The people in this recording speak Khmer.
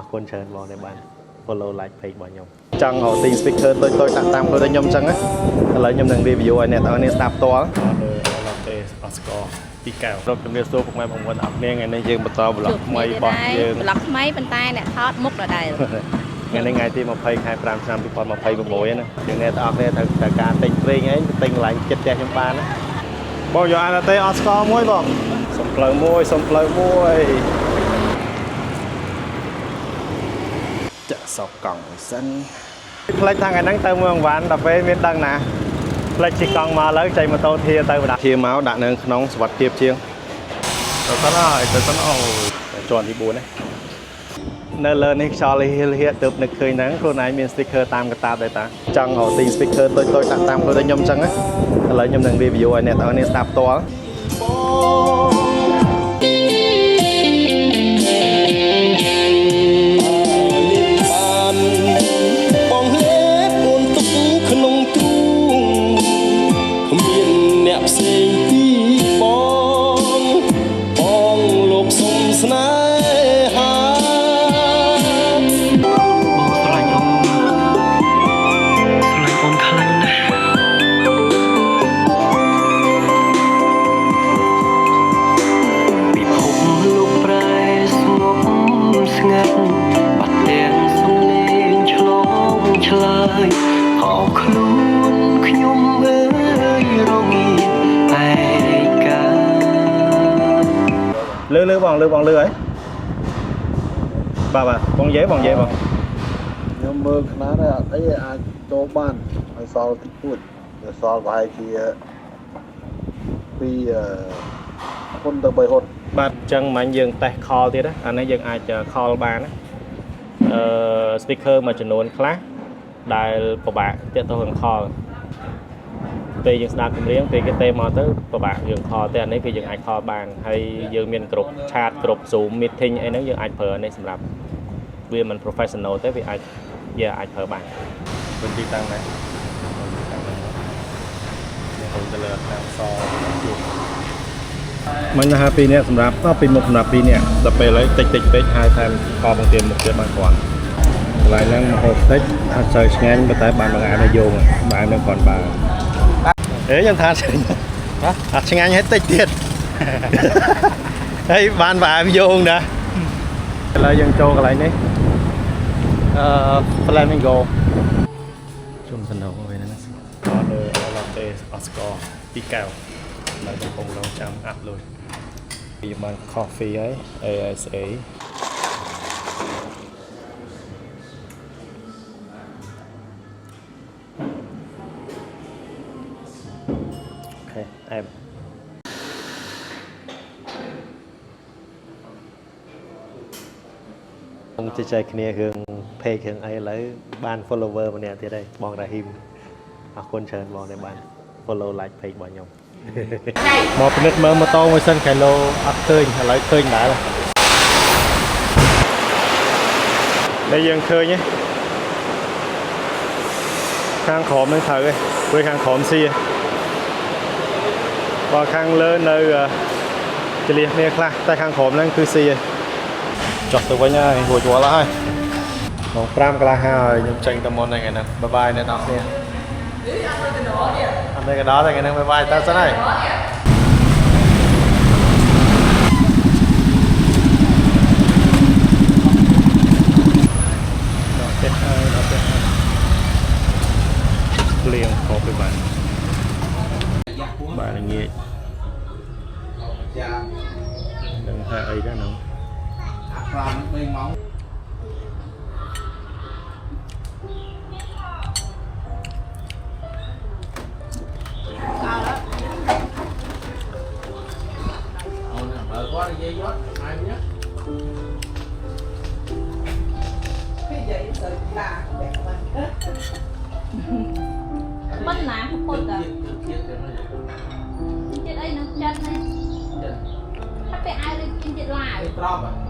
អរគុណច្រើនបងដែលបាន follow like page របស់ខ្ញុំចង់រកទិញ speaker តូចៗដាក់តាមខ្លួនខ្ញុំអញ្ចឹងណាឥឡូវខ្ញុំនឹង review ឲ្យអ្នកទាំងអស់គ្នាស្ដាប់ផ្ទាល់ latte អស្ករពីកែវគ្រប់ជំរាបសួរពុកម៉ែបងប្អូនអរគ្នាថ្ងៃនេះយើងបន្ត vlog ថ្មីរបស់យើង vlog ថ្មីប៉ុន្តែអ្នកថតមុខដដែល ថ្ងៃនេះថ្ងៃទី20ខែ5ឆ្នាំ2026ណាយើងអ្នកទាំងអស់គ្នាត្រូវត្រូវការទិញប្រេងអីទៅទិញកន្លែងចិត្តផ្ទះខ្ញុំបានណាបងយកអា latte អស្ករមួយបងសុំផ្លូវមួយសុំផ្លូវមួយចាក់សោកកង់មួយសិនផ្លេចថាថ្ងៃហ្នឹងទៅមួយអង្វាន់ដល់ពេលមានដឹងណាផ្លេចជិះកង់មកឥឡូវចៃម៉ូតូធាទៅបណ្ដាធាមកដាក់នៅក្នុងសុវត្ថិភាពជាងទៅសិនហើយទៅសិនអូជាន់ទី4ណានៅលើនេះខ្យល់ហៀលហៀទើបនឹកឃើញហ្នឹងខ្លួនឯងមាន sticker តាមកតាបដែរតាចង់រកទិញ sticker តូចៗដាក់តាមខ្លួនខ្ញុំអញ្ចឹងណាឥឡូវខ្ញុំនឹង review ឲ្យអ្នកទាំងអស់គ្នាស្ដាប់ផ្ទាល់ បានបងលេបអូនទុកក្នុងទ្រូងគ្មានអ្នកផ្សេងពីបងបងលោកសុំស្នេហា បងស្រឡាញ់អូនស្រឡាញ់អូនខ្លាំងណាស់ពិភពលោកប្រែស្ងប់ស្ងាត់បាត់ទាំងសំឡេងឆ្លងឆ្លើយអោខ្លួនខ្ញុំអើយរងាឯកា លឺលឺបងលឺបងលឺហើយបាទបាទបងនិយាយបងនិយាយបង ខ្ញុំមើលខ្នាតហើយអត់អីអាចចូលបានហើយសល់តិចតួចតែសល់ប្រហែលជាពីអឺហ៊ុនទៅ3ហ៊ុន បាទអញ្ចឹងមិញយើងតេស្ត call ទៀតណាអានេះយើងអាច call បានណាអឺ speaker មួយចំនួនខ្លះដែលពិបាកទាក់ទងនឹង call ពេលយើងស្ដាប់ចម្រៀងពេលគេទេមកទៅពិបាកយើង call តែអានេះគឺយើងអាច call បានហើយយើងមានក្រុម chat ក្រុម Zoom meeting អីហ្នឹងយើងអាចប្រើអានេះសម្រាប់វាមិន professional ទេវាអាចយើងអាចប្រើបានវិញទីតាំងណាទីតាំងហ្នឹងយើងទៅលើតាមសជួប មិញណាពីរនាក់សម្រាប់ដល់ពីមុខសម្រាប់ពីរនាក់ដល់ពេលឥឡូវតិចតិចពេកហើយថែមកបងទៀនមុខទៀតបានគ្រាន់កន្លែងហ្នឹងហូបតិចអត់សូវឆ្ងាញ់ប៉ុន្តែបានបង្អែមឲ្យយោងបង្អែមនឹងគ្រាន់បើអេខ្ញុំថាឆ្ងាញ់អត់ឆ្ងាញ់ហើយតិចទៀតហើយបានបង្អែមយោងណាឥឡូវយើងចូលកន្លែងនេះអឺ Flamingo ជុំសំណងវិញណា order latte អស្ករពីកែវនៅកំពុងរងចាំអាប់លុយ យើងបាន coffee ហើយ ASA អូខេអែមខ្ញុំជជែកគ្នារឿង page រឿងអីឥឡូវបាន follower ម្នាក់ទៀតហើយបងរ៉ាហ៊ីមអរគុណច្រើនបងដែលបាន follow like page របស់ខ្ញុំ មកពិនិត្យមើលម៉ូតូមួយសិនគីឡូអត់ឃើញឥឡូវឃើញដែរនេះយើងឃើញទេខាងក្រោមនឹងត្រូវទេព្រោះខាងក្រោមស៊ីហ៎បើខាងលើនៅចលៀសគ្នាខ្លះតែខាងក្រោមហ្នឹងគឺស៊ីហ៎ចុះទៅវិញហើយរួចរាល់ហើយម៉ោង5កន្លះហើយខ្ញុំចេញទៅមុនហ្នឹងឯហ្នឹងបាយបាយអ្នកនរគ្នាអត់នៅកណ្ដោទេថ្ងៃហ្នឹងបាយបាយតើសិនហើយ ដល់ផ្ទះហើយដល់ផ្ទះហើយភ្លៀងខប់ទៅបានបានងាកនឹងថាអីដែរហ្នឹង មិនណាពុតតាជាតិអីនឹងចិត្តនេះហើយពេលអាយដូចជាតិឡាវ ត្រប់